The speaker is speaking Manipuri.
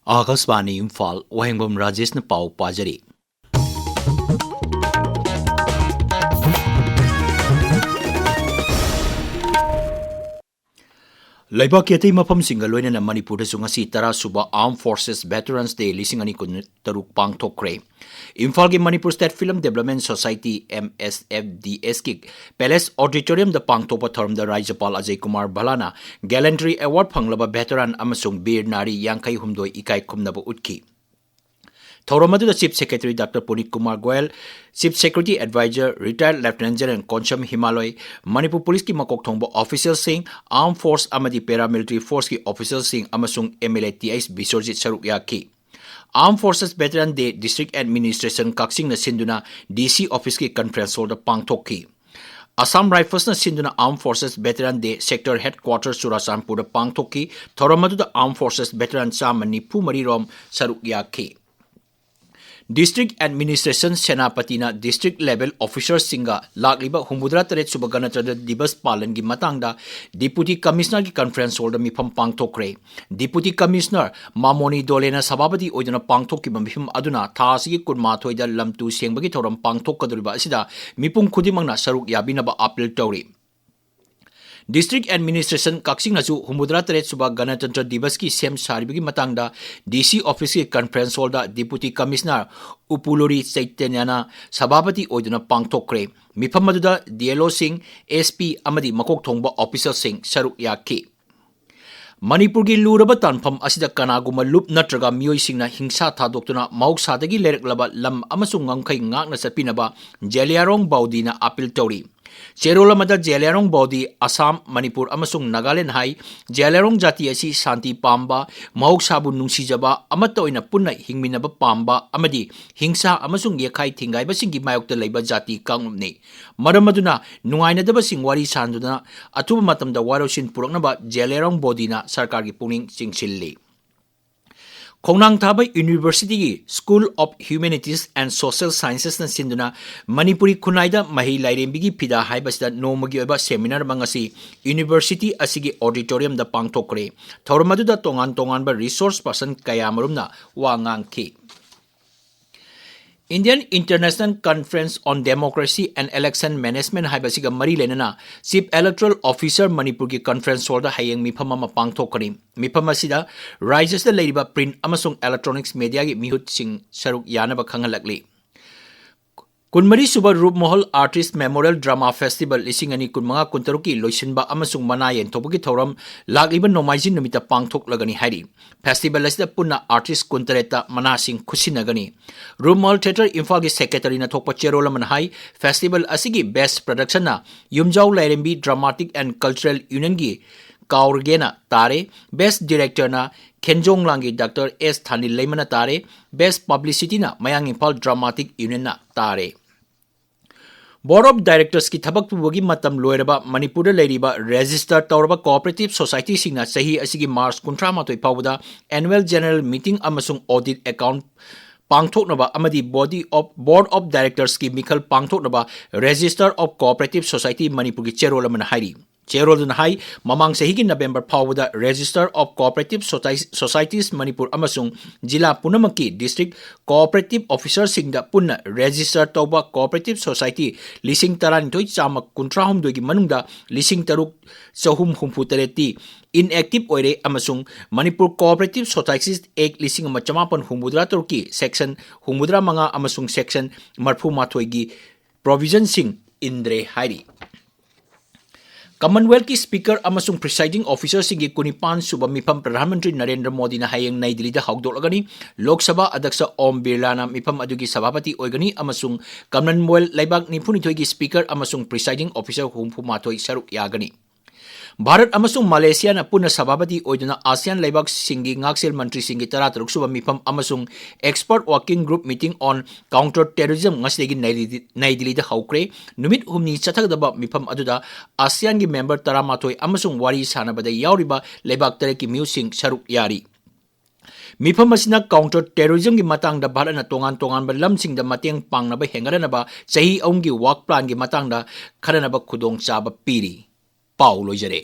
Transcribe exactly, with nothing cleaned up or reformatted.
ꯑꯥꯀꯥꯁꯕꯥꯅꯤ ꯏꯝꯐꯥꯜ, ꯋꯥꯍꯦꯡꯕꯝ ꯔꯥꯖꯦꯁꯅ ꯄꯥꯎ ꯄꯥꯖꯔꯤ꯫ ꯂꯩꯕꯥꯛꯀꯤ ꯑꯇꯩ ꯃꯐꯝꯁꯤꯡꯒ ꯂꯣꯏꯅꯅ ꯃꯅꯤꯄꯨꯔꯗꯁꯨ ꯉꯁꯤ ꯇꯔꯥ ꯁꯨꯕ Armed Forces Veterans Day ꯂꯤꯁꯤꯡ ꯑꯅꯤ ꯀꯨꯟꯇꯔꯨꯛ ꯄꯥꯡꯊꯣꯛꯈ꯭ꯔꯦ꯫ ꯏꯝꯐꯥꯜꯒꯤ Manipur State Film Development Society, M S F D S ꯀꯤ Palace Auditoriumꯗ ꯄꯥꯡꯊꯣꯛꯄ ꯊꯧꯔꯝꯗ ꯔꯥꯖ꯭ꯌꯄꯥꯜ ꯑꯖꯌ ꯀꯨꯃꯥꯔ ꯚꯜꯂꯥꯅ Gallantry Award ꯐꯪꯂꯕ veteran ꯑꯃꯁꯨꯡ ꯕꯤꯔ ꯅꯥꯔꯤ ꯌꯥꯡꯈꯩ ꯍꯨꯝꯗꯣꯏ ꯏꯀꯥꯏ ꯈꯨꯝꯅꯕ ꯎꯠꯈꯤ꯫ ꯊꯧꯔꯝ ꯑꯗꯨꯗ Chief Secretary Doctor ꯄꯨꯅꯤꯠ Kumar Goyal, Chief Security Advisor Retired Lieutenant General Konsam ꯍꯤꯃꯥꯂꯣꯏ, Manipur ꯄꯨꯂꯤꯁꯀꯤ ꯃꯀꯣꯛ ꯊꯣꯡꯕ officialꯁꯤꯡ, Armed Force ꯑꯃꯗꯤ Paramilitary Forceꯀꯤ officialꯁꯤꯡ ꯑꯃꯁꯨꯡ M L A Th Biswajit ꯁꯔꯨꯛ ꯌꯥꯈꯤ꯫ Armed Forces Veteran Day District Administration ꯀꯛꯆꯤꯡꯅ ꯁꯤꯟꯗꯨꯅ D C officeꯀꯤ conference hallꯗ ꯄꯥꯡꯊꯣꯛꯈꯤ꯫ Assam Riflesꯅ ꯁꯤꯟꯗꯨꯅ Armed Forces Veteran Day Sector Headquarter ꯆꯨꯔꯥꯆꯥꯟꯄꯨꯔꯗ ꯄꯥꯡꯊꯣꯛꯈꯤ꯫ ꯊꯧꯔꯝ ꯑꯗꯨꯗ Armed Forces Veteran ꯆꯥꯝꯃ ꯅꯤꯐꯨ ꯃꯔꯤ ꯔꯣꯝ ꯁꯔꯨꯛ ꯌꯥꯈꯤ꯫ District Administration ꯁꯦꯅꯥꯄꯇꯤꯅ district level officerꯁꯤꯡꯒ ꯂꯥꯛꯂꯤꯕ ꯍꯨꯝꯐꯨꯇꯔꯥ ꯇꯔꯦꯠ ꯁꯨꯕ ꯒꯅꯇꯟꯇ꯭ꯔ ꯗꯤꯕꯁ ꯄꯥꯂꯟꯒꯤ ꯃꯇꯥꯡꯗ Deputy Commissionerꯒꯤ conference hallꯗ ꯃꯤꯐꯝ ꯄꯥꯡꯊꯣꯛꯈ꯭ꯔꯦ꯫ Deputy Commissioner ꯃꯥꯃꯣꯅꯤ ꯗꯣꯂꯦꯅ ꯁꯚꯥꯄꯇꯤ ꯑꯣꯏꯗꯨꯅ ꯄꯥꯡꯊꯣꯛꯈꯤꯕ ꯃꯤꯐꯝ ꯑꯗꯨꯅ ꯊꯥ ꯑꯁꯤꯒꯤ ꯀꯨꯟꯃꯥꯊꯣꯏꯗ ꯂꯝ ꯇꯨ ꯁꯦꯡꯕꯒꯤ ꯊꯧꯔꯝ ꯄꯥꯡꯊꯣꯛꯀꯗꯧꯔꯤꯕ ꯑꯁꯤꯗ ꯃꯤꯄꯨꯝ ꯈꯨꯗꯤꯡꯃꯛꯅ ꯁꯔꯨꯛ ꯌꯥꯕꯤꯅꯕ appeal ꯇꯧꯔꯤ꯫ District Administration ꯀꯛꯆꯤꯡꯅꯁꯨ ꯍꯨꯝꯐꯨꯇꯔꯥ ꯇꯔꯦꯠ ꯁꯨꯕ ꯒꯅꯇꯟꯇ꯭ꯔ ꯗꯤꯕꯁꯀꯤ ꯁꯦꯝ ꯁꯥꯔꯤꯕꯒꯤ ꯃꯇꯥꯡꯗ D C officeꯀꯤ conference hallꯗ Deputy Commissioner ꯎꯄꯨꯂꯨꯔꯤ ꯆꯩꯇꯟꯌꯅ ꯁꯚꯥꯄꯇꯤ ꯑꯣꯏꯗꯨꯅ ꯄꯥꯡꯊꯣꯛꯈ꯭ꯔꯦ꯫ ꯃꯤꯐꯝ ꯑꯗꯨꯗ D L Oꯁꯤꯡ, S P ꯑꯃꯗꯤ ꯃꯀꯣꯛ ꯊꯣꯡꯕ officialꯁꯤꯡ ꯁꯔꯨꯛ ꯌꯥꯈꯤ꯫ ꯃꯅꯤꯄꯨꯔꯒꯤ ꯂꯨꯔꯕ ꯇꯥꯟꯐꯝ ꯑꯁꯤꯗ ꯀꯅꯥꯒꯨꯝꯕ ꯂꯨꯞ ꯅꯠꯇ꯭ꯔꯒ ꯃꯤꯑꯣꯏꯁꯤꯡꯅ ꯍꯤꯡꯁꯥ ꯊꯥꯗꯣꯛꯇꯨꯅ ꯃꯍꯧꯁꯥꯗꯒꯤ ꯂꯩꯔꯛꯂꯕ ꯂꯝ ꯑꯃꯁꯨꯡ ꯉꯝꯈꯩ ꯉꯥꯛꯅ ꯆꯠꯄꯤꯅꯕ ꯖꯦꯂꯤꯌꯥꯡꯔꯣꯡ ꯕꯥꯎꯗꯤꯅ appeal ꯇꯧꯔꯤ꯫ ꯆꯦꯔꯣꯜ ꯑꯃꯗ ꯖꯦꯂꯤꯌꯥꯡꯔꯣꯡ ꯕꯥꯎꯗꯤ ꯑꯁꯥꯝ, ꯃꯅꯤꯄꯨꯔ ꯑꯃꯁꯨꯡ ꯅꯥꯒꯥꯂꯦꯟ ꯍꯥꯏ, ꯖꯦꯂꯤꯌꯥꯡꯔꯣꯡ ꯖꯥꯇꯤ ꯑꯁꯤ ꯁꯥꯟꯇꯤ ꯄꯥꯝꯕ, ꯃꯍꯧꯁꯥꯕꯨ ꯅꯨꯡꯁꯤꯖꯕ, ꯑꯃꯠꯇ ꯑꯣꯏꯅ ꯄꯨꯟꯅ ꯍꯤꯡꯃꯤꯟꯅꯕ ꯄꯥꯝꯕ ꯑꯃꯗꯤ ꯍꯤꯡꯁꯥ ꯑꯃꯁꯨꯡ ꯌꯦꯛꯈꯥꯏ ꯊꯤꯡꯒꯥꯏꯕꯁꯤꯡꯒꯤ ꯃꯥꯌꯣꯛꯇ ꯂꯩꯕ ꯖꯥꯇꯤ ꯀꯥꯡꯂꯨꯞꯅꯤ꯫ ꯃꯔꯝ ꯑꯗꯨꯅ ꯅꯨꯡꯉꯥꯏꯅꯗꯕꯁꯤꯡ ꯋꯥꯔꯤ ꯁꯥꯟꯅꯗꯨꯅ ꯑꯊꯨꯕ ꯃꯇꯝꯗ ꯋꯥꯔꯣꯏꯁꯤꯟ ꯄꯨꯔꯛꯅꯕ ꯖꯦꯂꯤꯌꯥꯡꯔꯣꯡ ꯕꯥꯎꯗꯤꯅ ꯁꯔꯀꯥꯔꯒꯤ ꯄꯨꯛꯅꯤꯡ ꯆꯤꯡꯁꯤꯜꯂꯤ꯫ ꯈꯣꯡꯅꯥꯡ ꯊꯥꯕ ꯌꯨꯅꯤꯚꯔꯁꯤꯇꯤꯒꯤ School of Humanities and Social Sciences ꯅ ꯁꯤꯟꯗꯨꯅ ꯃꯅꯤꯄꯨꯔꯤ ꯈꯨꯟꯅꯥꯏꯗ ꯃꯍꯩ ꯂꯥꯏꯔꯦꯝꯕꯤꯒꯤ ꯐꯤꯗꯥ ꯍꯥꯏꯕꯁꯤꯗ ꯅꯣꯡꯃꯒꯤ ꯑꯣꯏꯕ seminar ꯑꯃ ꯉꯁꯤ ꯌꯨꯅꯤꯚꯔꯁꯤꯇꯤ ꯑꯁꯤꯒꯤ auditorium ꯗ ꯄꯥꯡꯊꯣꯛꯈ꯭ꯔꯦ꯫ ꯊꯧꯔꯝ ꯑꯗꯨꯗ ꯇꯣꯉꯥꯟ ꯇꯣꯉꯥꯟꯕ resource person ꯀꯌꯥꯃꯔꯨꯝꯅ ꯋꯥ ꯉꯥꯡꯈꯤ꯫ Indian International Conference on Democracy and Election Management ꯍꯥꯏꯕꯁꯤꯒ ꯃꯔꯤ ꯂꯩꯅꯅ Chief Electoral Officer ꯃꯅꯤꯄꯨꯔꯒꯤ conference hall ꯗ ꯍꯌꯦꯡ ꯃꯤꯐꯝ ꯑꯃ ꯄꯥꯡꯊꯣꯛꯀꯅꯤ꯫ ꯃꯤꯐꯝ ꯑꯁꯤꯗ ꯔꯥꯖ꯭ꯌꯁꯤꯗ ꯂꯩꯔꯤꯕ print ꯑꯃꯁꯨꯡ electronics media ꯒꯤ ꯃꯤꯍꯨꯠꯁꯤꯡ ꯁꯔꯨꯛ ꯌꯥꯅꯕ ꯈꯪꯍꯜꯂꯛꯂꯤ꯫ ꯀꯨꯟꯃꯔꯤ ꯁꯨꯕ ꯔꯨꯞꯃꯍꯜ Artist Memorial Drama Festival ꯂꯤꯁꯤꯡ ꯑꯅꯤ ꯀꯨꯟꯃꯉꯥ ꯀꯨꯟꯇꯔꯨꯛꯀꯤ ꯂꯣꯏꯁꯤꯟꯕ ꯑꯃꯁꯨꯡ ꯃꯅꯥ ꯌꯦꯟꯊꯣꯛꯄꯒꯤ ꯊꯧꯔꯝ ꯂꯥꯛꯂꯤꯕ ꯅꯣꯡꯃꯥꯏꯖꯤꯡ ꯅꯨꯃꯤꯠꯇ ꯄꯥꯡꯊꯣꯛꯂꯒꯅꯤ ꯍꯥꯏꯔꯤ꯫ Festival ꯑꯁꯤꯗ ꯄꯨꯟꯅ artist ꯀꯨꯟꯇꯔꯦꯠꯇ ꯃꯅꯥꯁꯤꯡ ꯈꯨꯠꯁꯤꯟꯅꯒꯅꯤ꯫ ꯔꯨꯞꯃꯍꯜ Theatre ꯏꯝꯐꯥꯜꯒꯤ secretary ꯅ ꯊꯣꯛꯄ ꯆꯦꯔꯣꯜ ꯑꯃꯅ ꯍꯥꯏ, festival ꯑꯁꯤꯒꯤ best production ꯅ ꯌꯨꯝꯖꯥꯎ ꯂꯥꯏꯔꯦꯝꯕꯤ Dramatic and Cultural Union ꯒꯤ ꯀꯥꯎꯔꯒꯦꯅ ꯇꯥꯔꯦ꯫ Best director ꯅ ꯈꯦꯟꯖꯣꯡꯂꯥꯡꯒꯤ ꯗꯥꯛꯇꯔ ꯑꯦꯁ ꯊꯥꯅꯤꯜ ꯂꯩꯃꯅ ꯇꯥꯔꯦ꯫ Best publicity ꯅ ꯃꯌꯥꯡ ꯏꯝꯐꯥꯜ Dramatic Union ꯅ ꯇꯥꯔꯦ꯫ Board of Directors ꯀꯤ ꯊꯕꯛ ꯄꯨꯕꯒꯤ ꯃꯇꯝ ꯂꯣꯏꯔꯕ ꯃꯅꯤꯄꯨꯔꯗ ꯂꯩꯔꯤꯕ register ꯇꯧꯔꯕ cooperative society ꯁꯤꯡꯅ ꯆꯍꯤ ꯑꯁꯤꯒꯤ ꯃꯥꯔꯆ ꯀꯨꯟꯊ꯭ꯔꯥ ꯃꯥꯊꯣꯏ ꯐꯥꯎꯕꯗ annual general meeting ꯑꯃꯁꯨꯡ audit account ꯄꯥꯡꯊꯣꯛꯅꯕ ꯑꯃꯗꯤ body of, Board of Directors ꯀꯤ ꯃꯤꯈꯜ ꯄꯥꯡꯊꯣꯛꯅꯕ Register of Cooperative Society ꯃꯅꯤꯄꯨꯔꯒꯤ ꯆꯦꯔꯣꯜ ꯑꯃꯅ ꯍꯥꯏꯔꯤ꯫ ꯆꯦꯔꯣꯜꯗꯨꯅ ꯍꯥꯏ, ꯃꯃꯥꯡ ꯆꯍꯤꯒꯤ November ꯐꯥꯎꯕꯗ Register of Cooperative Soci-, Societies Manipur ꯑꯃꯁꯨꯡ ꯖꯤꯂꯥ ꯄꯨꯝꯅꯃꯛꯀꯤ district cooperative officer ꯁꯤꯡꯗ ꯄꯨꯟꯅ register ꯇꯧꯕ cooperative society ꯂꯤꯁꯤꯡ ꯇꯔꯥꯅꯤꯊꯣꯏ ꯆꯥꯝꯃ ꯀꯨꯟꯊ꯭ꯔꯥ ꯍꯨꯝꯗꯣꯏꯒꯤ ꯃꯅꯨꯡꯗ ꯂꯤꯁꯤꯡ ꯇꯔꯨꯛ ꯆꯍꯨꯝ ꯍꯨꯝꯐꯨ ꯇꯔꯦꯠꯇꯤ inactive ꯑꯣꯏꯔꯦ ꯑꯃꯁꯨꯡ Manipur Cooperative Societies Act ꯂꯤꯁꯤꯡ ꯑꯃ ꯆꯃꯥꯄꯟ ꯍꯨꯝꯐꯨꯇꯔꯥ ꯇꯔꯨꯛꯀꯤ section ꯍꯨꯝꯐꯨꯇꯔꯥ ꯃꯉꯥ ꯑꯃꯁꯨꯡ section ꯃꯔꯤꯐꯨ ꯃꯥꯊꯣꯏꯒꯤ provision ꯁꯤꯡ ꯏꯟꯗ꯭ꯔꯦ ꯍꯥꯏꯔꯤ꯫ Commonwealth ꯀꯤ Speaker ꯑꯃꯁꯨꯡ Presiding Officer ꯁꯤꯡꯒꯤ ꯀꯨꯟꯅꯤꯄꯥꯟ ꯁꯨꯕ ꯃꯤꯐꯝ ꯄ꯭ꯔꯙꯥꯟ ꯃꯟꯇ꯭ꯔꯤ ꯅꯔꯦꯟꯗ꯭ꯔ ꯃꯣꯗꯤꯅ ꯍꯌꯦꯡ ꯅꯩ ꯗꯤꯜꯂꯤꯗ ꯍꯧꯗꯣꯛꯂꯒꯅꯤ꯫ ꯂꯣꯛ ꯁꯚꯥ ꯑꯗ꯭ꯌꯛꯁ ꯑꯣꯝ ꯕꯤꯔꯂꯥꯅ ꯃꯤꯐꯝ ꯑꯗꯨꯒꯤ ꯁꯚꯥꯄꯇꯤ ꯑꯣꯏꯒꯅꯤ ꯑꯃꯁꯨꯡ Commonwealth ꯂꯩꯕꯥꯛ ꯅꯤꯐꯨꯅꯤꯊꯣꯏꯒꯤ Speaker ꯑꯃꯁꯨꯡ Presiding Officer ꯍꯨꯝꯐꯨ ꯃꯥꯊꯣꯏ ꯁꯔꯨꯛ ꯌꯥꯒꯅꯤ꯫ ꯚꯥꯔꯠ ꯑꯃꯁꯨꯡ ꯃꯂꯦꯁꯤꯌꯥꯅ ꯄꯨꯟꯅ ꯁꯚꯥꯄꯇꯤ ꯑꯣꯏꯗꯨꯅ ASEAN ꯂꯩꯕꯥꯛꯁꯤꯡꯒꯤ ꯉꯥꯛꯁꯦꯜ ꯃꯟꯇ꯭ꯔꯤꯁꯤꯡꯒꯤ ꯇꯔꯥꯇꯔꯨꯛ ꯁꯨꯕ ꯃꯤꯐꯝ ꯑꯃꯁꯨꯡ Expert Working Group Meeting on Counter Terrorism ꯉꯁꯤꯗꯒꯤ ꯅꯩ ꯗꯤꯜꯂꯤ-, ꯅꯩ ꯗꯤꯜꯂꯤꯗ ꯍꯧꯈ꯭ꯔꯦ꯫ ꯅꯨꯃꯤꯠ ꯍꯨꯝꯅꯤ ꯆꯠꯊꯒꯗꯕ ꯃꯤꯐꯝ ꯑꯗꯨꯗ ASEAN ꯒꯤ member ꯇꯔꯥꯃꯥꯊꯣꯏ ꯑꯃꯁꯨꯡ ꯋꯥꯔꯤ ꯁꯥꯟꯅꯕꯗ ꯌꯥꯎꯔꯤꯕ ꯂꯩꯕꯥꯛ ꯇꯔꯦꯠꯀꯤ ꯃꯤꯍꯨꯠꯁꯤꯡ ꯁꯔꯨꯛ ꯌꯥꯔꯤ꯫ ꯃꯤꯐꯝ ꯑꯁꯤꯅ counter terrorism ꯒꯤ ꯃꯇꯥꯡꯗ ꯚꯥꯔꯠꯅ ꯇꯣꯉꯥꯟ ꯇꯣꯉꯥꯟꯕ ꯂꯝꯁꯤꯡꯗ ꯃꯇꯦꯡ ꯄꯥꯡꯅꯕ ꯍꯦꯟꯒꯠꯍꯟꯅꯕ ꯆꯍꯤ ꯑꯍꯨꯝꯒꯤ work plan ꯒꯤ ꯃꯇꯥꯡꯗ ꯈꯟꯅꯅꯕ ꯈꯨꯗꯣꯡꯆꯥꯕ ꯄꯤꯔꯤ꯫ ꯄꯥꯎ ꯂꯣꯏꯖꯔꯦ꯫